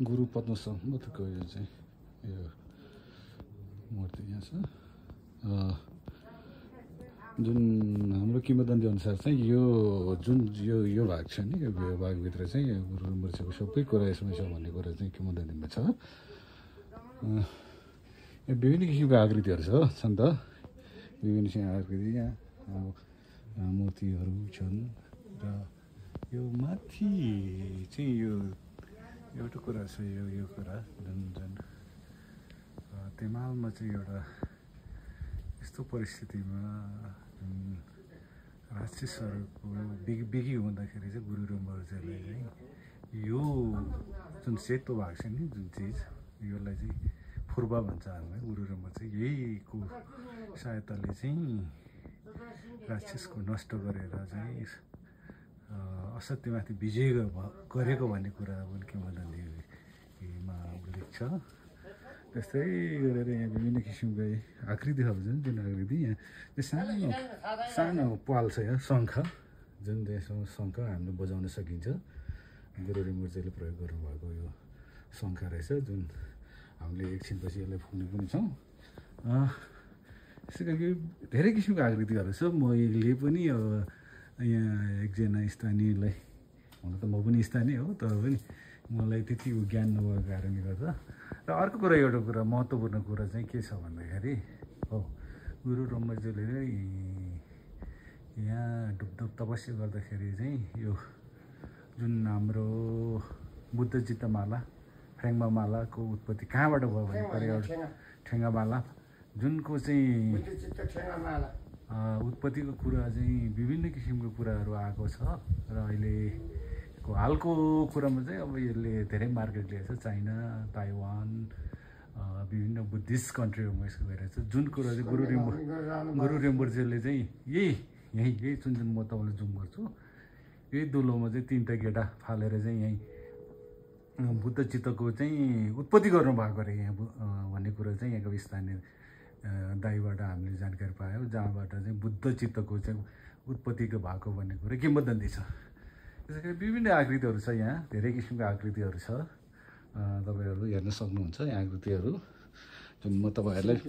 गुरु पद्मसम्मतको यो चाहिँ यो मूर्ति यहाँ छ। जुन हाम्रो किंवदन्ती अनुसार चाहिँ यो जुन यो भाग छ नि, यो भागभित्र चाहिँ गुरु मूर्तिको सबै कुरा यसमा छ भन्ने कुरा चाहिँ किंवदन्तीमा छ। यहाँ विभिन्न किसिमको आकृतिहरू छ नि त, विभिन्न किसिमको आकृति यहाँ मूर्तिहरू छन्। र यो माथि चाहिँ यो एउटा कुरा छ, यो कुरा जुन तेमालमा चाहिँ एउटा यस्तो परिस्थितिमा जुन राक्षसहरूको बिगी हुँदाखेरि चाहिँ गुरु र मूर्तिले चाहिँ यो जुन सेतो भाग छ नि, जुन चिज यसलाई चाहिँ फुर्बा भन्छ हामीले। गुरु र मूर्ति यहीको सहायताले चाहिँ राक्षसको नष्ट गरेर चाहिँ असत्यमाथि विजय गरेको भन्ने कुरा पनि किंवदन्तीमा उल्लेख छ। त्यस्तै गरेर यहाँ विभिन्न किसिमका आकृतिहरू छन्। जुन आकृति यहाँ सानो सानो पाल छ, यहाँ शङ्ख, जुन चाहिँ शङ्ख हामीले बजाउन सकिन्छ। गुरु र मूर्तिले प्रयोग गर्नुभएको यो शङ्ख रहेछ, जुन हामीले एकछिनपछि यसलाई फुक्ने पनि छौँ। त्यसै गरी धेरै किसिमको आकृतिहरू छ। मैले पनि अब यहाँ एकजना स्थानीयलाई, हुन त म पनि स्थानीय हो, तर पनि मलाई त्यति ज्ञान नभएको कारणले गर्दा। र अर्को कुरा, एउटा कुरा महत्त्वपूर्ण कुरा चाहिँ के छ भन्दाखेरि हो, गुरु र मूर्तिले यहाँ ढुकढुक तपस्या गर्दाखेरि चाहिँ यो जुन हाम्रो बुद्ध चित्तमाला, फ्रेङ्मा मालाको उत्पत्ति कहाँबाट भयो भने पर्यावरण ठेङ्गामाला, जुनको चाहिँ उत्पत्तिको कुरा चाहिँ विभिन्न किसिमको कुराहरू आएको छ। र अहिलेको हालको कुरामा चाहिँ अब यसले धेरै मार्केट लिएछ। चाइना, ताइवान, विभिन्न बुद्धिस्ट कन्ट्रीहरूमा यसको गइरहेछ। जुन कुरा चाहिँ गुरु रिम्पोछेले चाहिँ यही जुन म तपाईँलाई जुम गर्छु, यही दुलोमा चाहिँ 3टा गेडा फालेर चाहिँ यहीँ बुद्ध चित्तको चाहिँ उत्पत्ति गर्नुभएको अरे यहाँ भन्ने कुरा चाहिँ यहाँको स्थानीय दाईबाट हामीले जानकारी पायौँ, जहाँबाट चाहिँ बुद्ध चित्तको चाहिँ उत्पत्तिको भएको भन्ने कुरा किंवदन्ती छ। त्यसै गरी विभिन्न आकृतिहरू छ, यहाँ धेरै किसिमको आकृतिहरू छ। तपाईँहरू हेर्न सक्नुहुन्छ यहाँ आकृतिहरू, जुन म तपाईँहरूलाई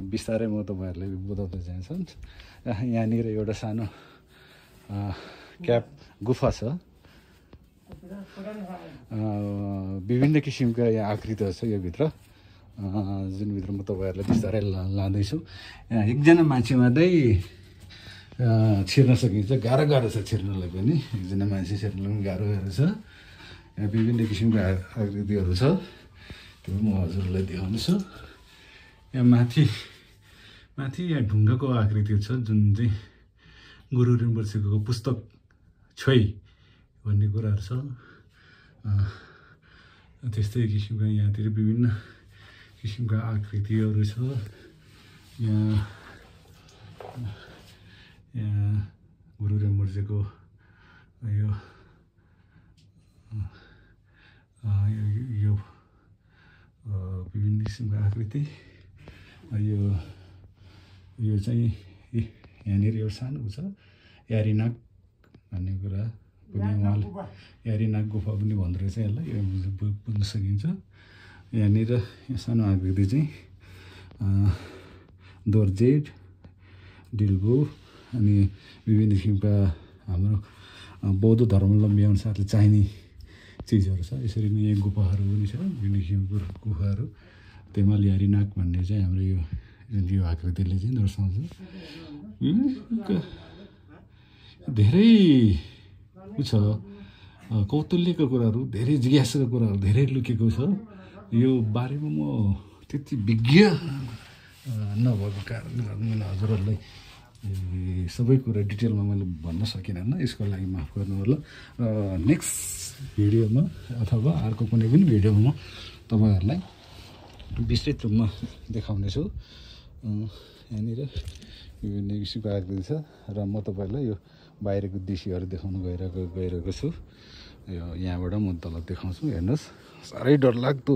बिस्तारै म तपाईँहरूलाई बुझाउँदै जान्छु। यहाँनिर एउटा सानो गुफा छ। विभिन्न किसिमका यहाँ आकृतिहरू छ यो भित्र, जुन भित्र म तपाईँहरूलाई बिस्तारै लाँदैछु। यहाँ एकजना मान्छे मात्रै छिर्न सकिन्छ। गाह्रो छ छिर्नलाई पनि, एकजना मान्छे छिर्नलाई पनि गाह्रो छ। यहाँ विभिन्न किसिमका आकृतिहरू छ, त्यो म हजुरलाई देखाउनेछु। यहाँ माथि यहाँ ढुङ्गाको आकृतिहरू छ, जुन चाहिँ गुरु रिम्पोछेको पुस्तक छोइ भन्ने कुराहरू छ। त्यस्तै किसिमका यहाँतिर विभिन्न किसिमका आकृतिहरू छ। यहाँ गुरु रिम्पोछेको यो विभिन्न किसिमका आकृति। यो चाहिँ यहाँनिर एउटा सानो छ, यारीनाग भन्ने कुरा पनि उहाँले यारीनाग गुफा पनि भन्दो रहेछ यसलाई, यो बुझ्न सकिन्छ। यहाँनिर सानो आकृति चाहिँ दोर्जेट, डिल्गो अनि विभिन्न किसिमका हाम्रो बौद्ध धर्मावलम्बी अनुसारले चाहिने चिजहरू छ। यसरी नै यहाँ गुफाहरू पनि छ, विभिन्न किसिमको गुफाहरू। तेमाल यारीनाग भन्ने चाहिँ हाम्रो यो आकृतिले चाहिँ दर्शाउँछ। धेरै छ कौतुल्यका कुराहरू, धेरै जिज्ञासाका कुराहरू धेरै लुकेको छ। यो बारेमा म त्यति विज्ञ नभएको कारणले गर्दा मैले हजुरहरूलाई सबै कुरा डिटेलमा मैले भन्न सकिनँ, यसको लागि माफ गर्नु होला। नेक्स्ट भिडियोमा अथवा अर्को कुनै पनि भिडियोमा म तपाईँहरूलाई विस्तृत रूपमा देखाउनेछु। यहाँनिर विभिन्न किसिमको आकृति छ र म तपाईँहरूलाई यो बाहिरको दृश्यहरू देखाउनु गइरहेको छु। यहाँबाट म तल देखाउँछु। हेर्नुहोस्, साह्रै डरलाग्दो,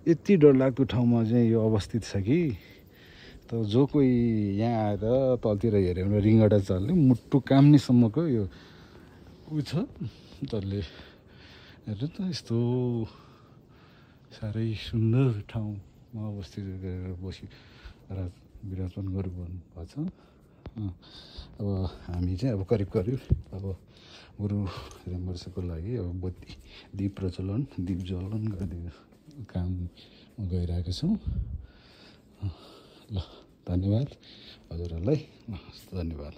यति डरलाग्दो ठाउँमा चाहिँ यो अवस्थित छ कि त जो कोही यहाँ आएर तलतिर हेऱ्यो भने रिङ्गटा चल्ने, मुटु काम्नेसम्मको यो ऊ छ जसले हेर्नु त यस्तो साह्रै सुन्दर ठाउँमा अवस्थित गरेर विराजमान गरिरहनु भएको छ। अब हामी चाहिँ अब करिब अब गुरु हेमवर्षको लागि अब दीप प्रज्वलन दीप ज्वलन गर्ने काममा गइरहेका छौँ। ल धन्यवाद हजुरहरूलाई, धन्यवाद।